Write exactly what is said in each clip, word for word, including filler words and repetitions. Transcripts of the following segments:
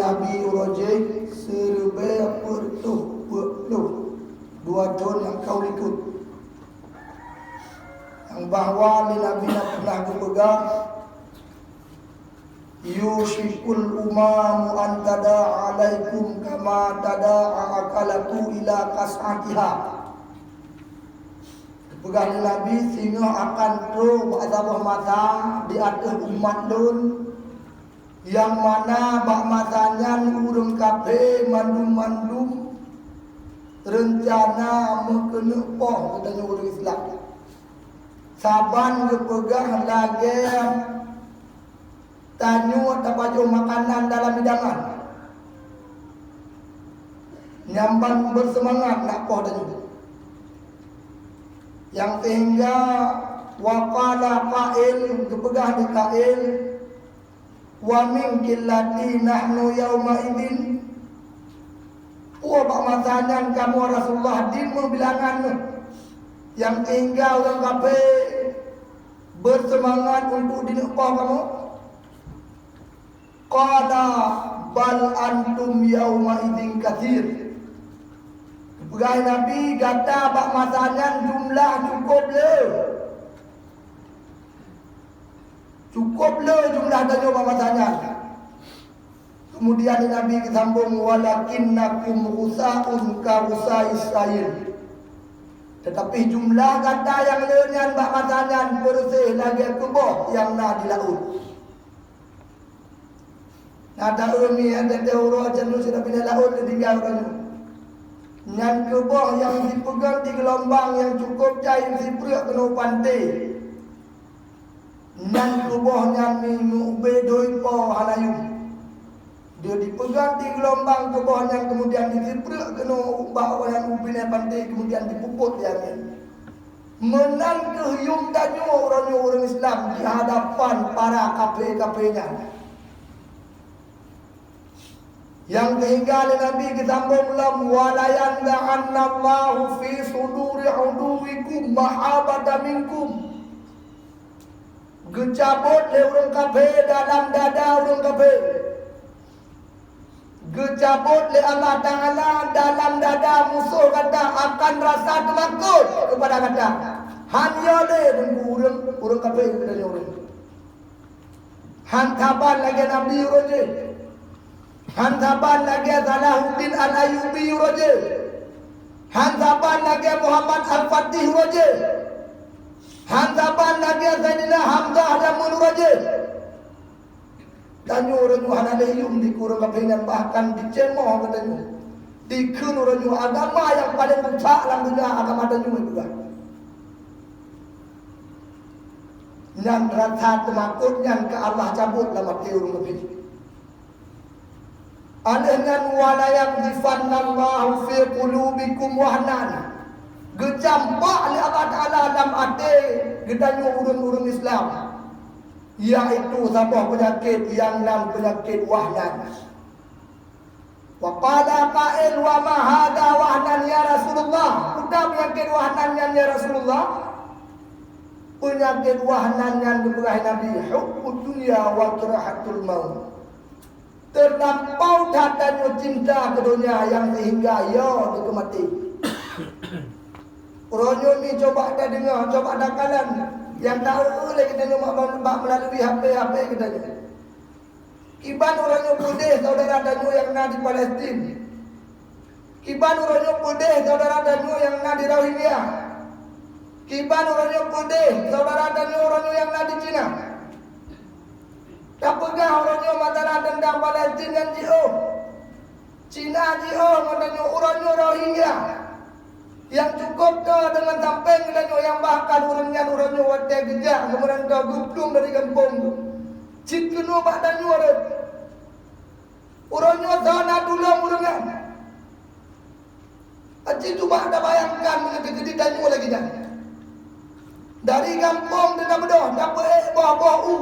Nabi uroe jih siribèe peuet reutôh peuet ploh dua thôn nyang ka likot. Nyang bahwa lé Nabi na pernah geupeugah, "Yushikul umamu an tada'a alaikum kama tada'a akalatu ila qas'atiha." Geupeugah lé Nabi, "Singoh akan trôk bak saboh masa di ateueh umat lôn, nyang mana bak masa nyan ureuëng kafé mandum-mandum reuncana meukeuneuk poh geutanyoe ureuëng Islam." Saban geupeugah lagèe tanyoe tapajoh makanan dalam hidangan, nyan ban beuseumangat nak poh tanyoe. Nyang seuhingga wa qala qail, geupeugah lé qail, "Wa min qillati nahnu yauma idzin." Peue bak masa nyan kamoe Rasulullah di meubilangan neuh, nyang seuhingga ureuëng kafé beuseumangat untuk jineuk poh kamoe? Qala, "Bal antum yauma idzin katsir." Geupeugah Nabi, "Gata bak masa nyan jumlah cukôp le. Cukôp le jumlah tanyoe bak masa nyan." Keumudian Nabi geusambông, "Walakinnakum ghusaun ka ghusais sail." Teutapi jumlah gata nyang le nyan bak masa nyan peureuséh lagèe keuboh nyang na di laôt. Na taeu mi, watèe uroe jeuneuh sidroe binéh laôt teutinggai uroe nyoe. Nyan keuboh nyang jipeugöt di geulombang nyang cukôp jai sipreuk keunoe panté. Nyan keuboh nyan mi meu ubé doi po hana yum. Dia jipeugöt di geulombang keuboh nyan, keumudian jisipreuk keunoe bak ureuëng nyang u binéh panté, keumudian jipupot di angén. Meunan kheueh yum tanyoe uroe nyoe ureuëng Islam di hadapan para kafé-kafé nyan. Nyang seuhingga lé Nabi geusambông lom, "Wa la yanza'annallahu fi suduri aduwwikum mahabatan minkum." Geucabot lé ureuëng kafé dalam dada ureuëng kafé. Geucabot lé Allah Taala dalam dada musoh gata akan rasa teumakot keupada gata. Hana lé deungon ureuëng, ureuëng kafé keupada ureuëng. Han saban lagèe Nabi uroe jih. Han saban lagèe Salahuddin Al-Ayyubi uroe jih. Han saban lagèe Muhammad Al-Fatih uroe jih. Han saban lagèe Saidina Hamzah jameun uroe jih. Tanyoe uroe nyoe hana lé yum di ureuëng kafé nyan, bahkan diceumoh geutanyoe. Dikheun uroe nyoe agama nyang paleng rusak lam dônya agama tanyoe juga. Nyan rasa teumakot nyan ka Allah cabot lam até ureuëng kafé. Alèh nyan, "Wa la yaqdzifannallahu fi qulubikum wahnan." Geucampak lé Allah Taala lam até geutanyoe ureuëng-ureuëng Islam, yaitu saboh peunyakét nyang nan peunyakét wahnan. Wa qala qail, "Wa ma hadza wahnan ya Rasulullah?" Peue peunyakét wahnan nyan ya Rasulullah? Peunyakét wahnan nyan geupeugah Nabi, "Hubbud dunya wa karahatul maut." Teulampau that tanyoe cinta keu donya nyang seuhingga yo dikeue maté. Uroe nyoe mi coba tadeungoe, coba takalon nyang ta-eu lé geutanyoe bak, bak meulalu H P, H P geutanyoe. Kiban uroe nyoe peudeh saudara tanyoe nyang na di Palestin. Kiban uroe nyoe peudeh saudara tanyoe nyang na di Rohingya. Kiban uroe nyoe peudeh saudara tanyoe uroe nyoe nyang na di Cina. Tapeugah uroe nyoe masalah teuntang Palestin nyan jiôh. Cina jiôh ngon tanyoe uroe nyoe Rohingya. Nyang cukôp toe deungon sampéng geutanyoe nyang bahkan ureuëng nyan uroe nyoe watèe geujak keu meurantau geuplueng dari gampông, cit keunoe bak tanyoe rot. Uroe nyoe soe na tulông ureuëng nyan? Aci cuba tabayangkan meunyoe keu tanyoe lagèe nyan. Dari gampông teuka beudôh, tapeuék boh-boh u,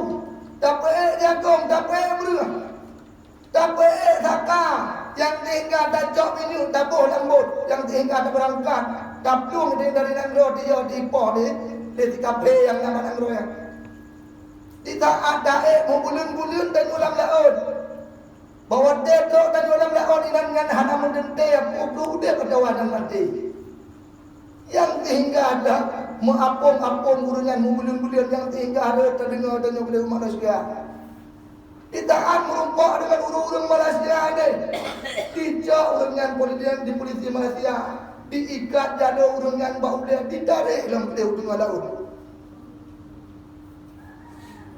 tapeuék jagông, tapeuék breueh. Tapeuék saka nyang seuhingga tacok minyeuk taboh lam bot, nyang seuhingga tabeurangkat, taplueng di dari nanggroe tiyôh dipoh lé, lé si kafé nyang na nanggroe nyan. Di saát taék meubuleuen-buleuen tanyoe lam laôt. Bahwa watèe trok tanyoe lam laôt inan nyan hana meuteuntèe peue udép atawa nyang maté. Nyang sehingga dak meuapong-apong ureuëng nyan, meubuleuen-buleuen, nyang sehingga rhot tadeungoe tanyoe lé manusia. Ditahan meurumpok deungon ureuëng-ureuëng Malaysia deh. Dicok ureuëng nyan polisi, di polisi Malaysia, diikat jaloe ureuëng nyan bak ulèe, ditarek lam keudéh u teungoh laôt.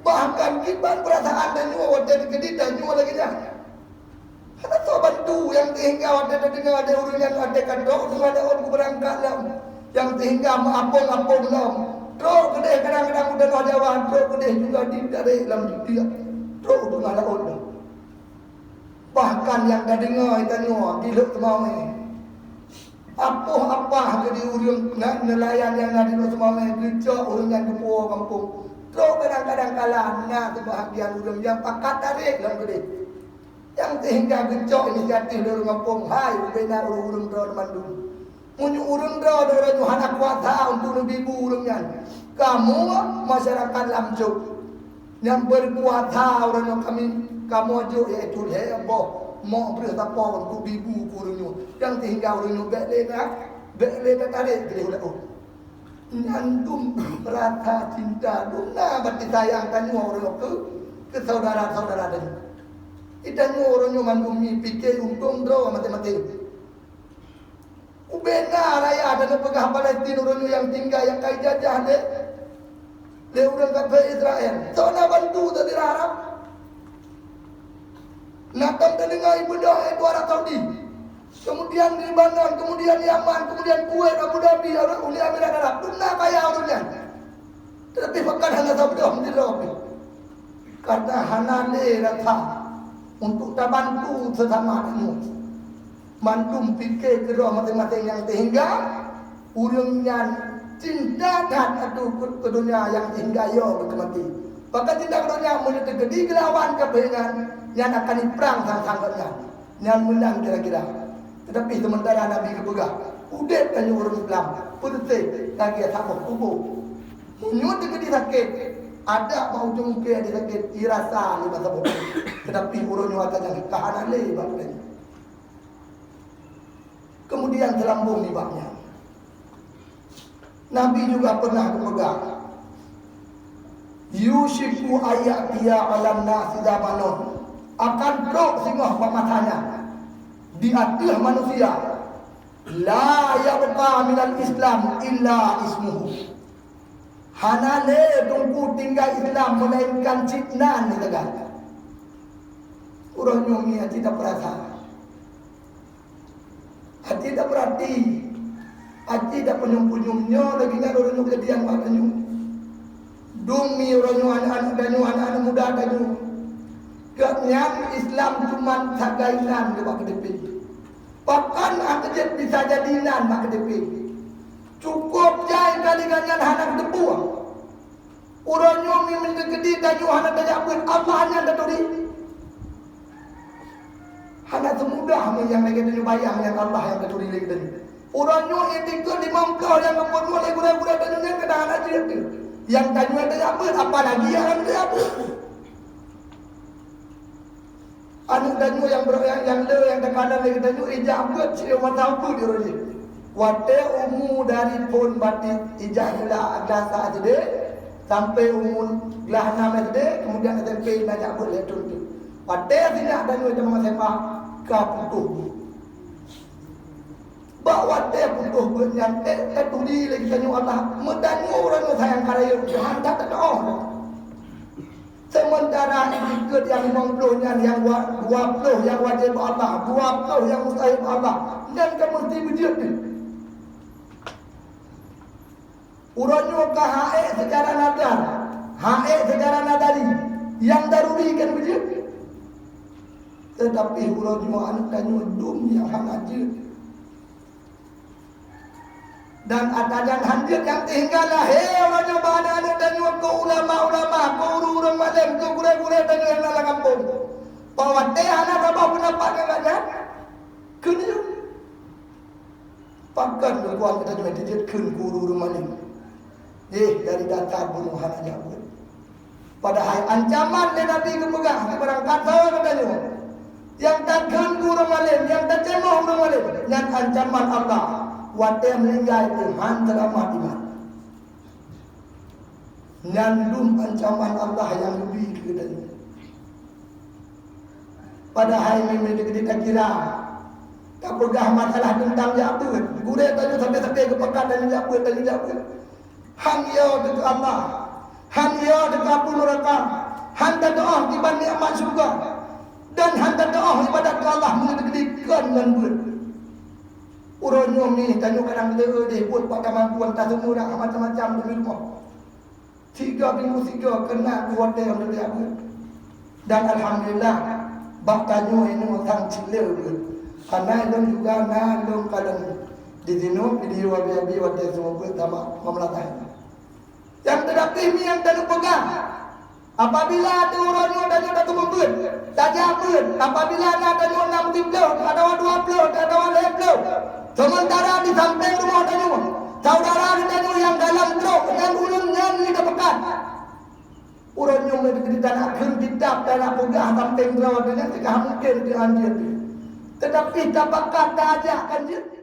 Bahkan kiban peurasaan tanyoe watèe teukeudi tanyoe lagèe nyan. Hana soe bantu nyang sehingga watèe tadeungoe lé ureuëng nyan watèe ka trok u teungoh laôt geubeurangkat lom, nyang sehingga meuapong-apong lom. Trok keudéh kadang-kadang u tanoh Jawa, trok keudéh juga ditarek lam tiek, trok u teungoh laôt lom. Bahkan nyang tadeungoe tanyoe di Lhokseumawe, apoh apah keudéh ureuëng na-, neulayan nyang na di Lhokseumawe geucok ureuëng nyan geupuwoe gampông. Trok kadang-kadang kala na seubahagian ureuëng nyang pakat tarek lam keudéh. Nyang sehingga geucok inisiatif lé ureuëng gampông, hai ubena ureuëng-ureuëng droe mandum. Meunyoe ureuëng droe, droe nyoe hana kuasa untuk neubi bu ureuëng nyan, kamoe masyarakat lam cok nyang beukuasa uroe nyoe kami, kamoe jok, yaitu lhèe boh mok breueh sapo untuk bi bu keu ureuëng nyoe. Nyang sehingga ureuëng nyoe bèk lé na, bèk lé tatarek keudéh u laôt. Nyan dum rasa cinta, dum na bati sayang tanyoe uroe nyoe keu, keu saudara-saudara tanyoe. Tanyoe uroe nyoe mandum mipike untông droe maté-maté. Ubena raya dan peugah Palestina uroe nyoe nyang tinggai nyang ka ijajah lé, lé ureuëng kafé Israel. Soe na bantu teudirah Arab? Na tom teudeungoe ibeudôh, eh, dua ratus Saudi. Kemudian Lebanon, kemudian Yaman, kemudian Kuwait, Abu Dhabi, Uni Emirat Arab. Dum na kaya ureuëng nyan. Tetapi bahkan hana saboh meusidroe pih. Karena hana lé rasa untuk tabantu sesama tanyoe. Mandum pike keudroe maséng-maséng nyang sehingga ureuëng nyan cinta that ateueh keu, keu donya nyang sehingga yo geuh maté. Bahkan cinta keu donya meunyoe teukeudi geulawan keu peue nyan, nyan akan iprang sang-sang gobnyan. Nyan meunan kira-kira. Tetapi sementara Nabi geupeugah, udép tanyoe ureuëng Islam, peureuseh lagèe saboh tuboh. Meunyoe teukeudi sakét, adak bak ujong ukèe sakét, irasa lé bak saboh. Tetapi uroe nyoe ata nyan ka hana lé bak tanyoe. Kemudian teulambông nibak nyan. Nabi juga pernah geupeugah, "Yusyiku an ya'tiya 'alan nasi zamanun," akan trok singoh bak masa nyan di ateueh manusia, "la yabqa minal Islam illa ismuhu." Hana lé teungku tinggai Islam meulainkan cit nan lé sagai. Uroe nyoe ngieng aci tapeurasa. Aci tapeurati, aci tapeunyum-peunyum nyoe lagèe nyan uroe nyoe keujadian bak tanyoe. Dum mi uroe nyoe aneuk-aneuk tanyoe, aneuk-aneuk muda tanyoe. Gobnyan Islam cuman sagai nan bak K T P. Pakon akhé jeuet bisa jadi nan bak K T P. Cukôp jai kali nyan hana geuteupeue. Uroe nyoe mi meunyoe keudi tanyoe hana tajak beuet, Allah nyan taturi. Hana seumudah mi nyang lagèe tanyoe bayang nyan Allah nyang taturi lé geutanyoe. Uroe nyoe itikeuet limong ploh nyang geupeurunoe lé gurèe-gurèe tanyoe nyan keunan hana jeuet teuh. Nyang tanyoe tajak beuet, apalagi nyang hana tajak beuet. Aneuk tanyoe nyang beureueng nyang le nyang teukalon lé geutanyoe ijak beuet siyoe mata ubeut di uroe jih. Watèe umu dari phon batik ijak glah, glah sa S D sampai umu glah nam S D, kemudian S M P na jak beuet lé thon teuk. Watèe sinyak tanyoe teuma S M A ka putôh beuet. Bak watèe putôh beuet nyan, eh, taturi lé geutanyoe Allah, meutanyoe ureueng nyang sayang ka rayeuk, hantom tatu'oh. Sementara itikeuet nyang limong ploh nyan nyang wa-, dua ploh nyang wajéb bak Allah, dua ploh nyang mustahil bak Allah, nyan ka meusti beujeuet jih. Uroe nyoe ka hak ék seucara nadar, hak ék seucara nadari, nyang daruri kan beujeuet. Tetapi uroe nyoe aneuk tanyoe dum nyang hana jeuet. Dan ata nyan han jeuet nyang sehingga lahé uroe nyoe bak aneuk-aneuk tanyoe keu ulama-ulama, keu ureueng-ureueng malém, keu gurèe-gurèe tanyoe nyang na lam gampông. Bak watèe hana saboh peundapat ngon gobnyan, kheun jeuet. Pakon geukuat geutanyoe jijeuet kheun keu ureueng-ureueng malém? Eh, dari dasar bunoe hana jak beuet. Padahai ancaman lé Nabi geupeugah, sibarang kata geutanyoe, Nyang takheun keu ureuëng malém, nyang taceumoh ureuëng malém, nyan ancaman Allah. Watée meuninggai teuh han seulamat iman. Nyan dum ancaman Allah nyang geubri keu geutanyoe. Padahai meunyoe dikira, tapeugah masalah teuntang jak beuet, gurée tanyoe sabe-sabe geupakat tanyoe jak beuet, tanyoe jak beuet. Han yo teuka Allah, han yo teuka api neuraka, han tatuoh kiban nikmat syeuruga, dan han tatuoh ibadat keu Allah meunyoe teukeudi kon ngon beuet. Uroe nyoe mi tanyoe kadang le deh buet bak kemampuan taseumurah macam-macam demi rumoh. Tiga minggu tiga kena dua tahun dari aku. Dan alhamdulillah, bak tanyoe ini sang cile beuet. Karena lôn juga na lôn kalon di sinoe video abi-abi watée semua beuet sama pemerintah. Yang tetapi mi yang tanyoe peugah, apabila ada uroe nyoe tanyoe tateumeubeut, tajak beuet, apabila na tanyoe nam tiplôh, atawa dua ploh, atawa lhée ploh, sementara di samping rumah tanyoe, saudara tanyoe yang dalam trok, yang ulun nyan ni kepekat. Uroe nyoe meunyoe kita nak kheun kitab dan nak peugah samping droe, dengan tidak mungkin dianjur. Tetapi tapakat tajak kan jeuet.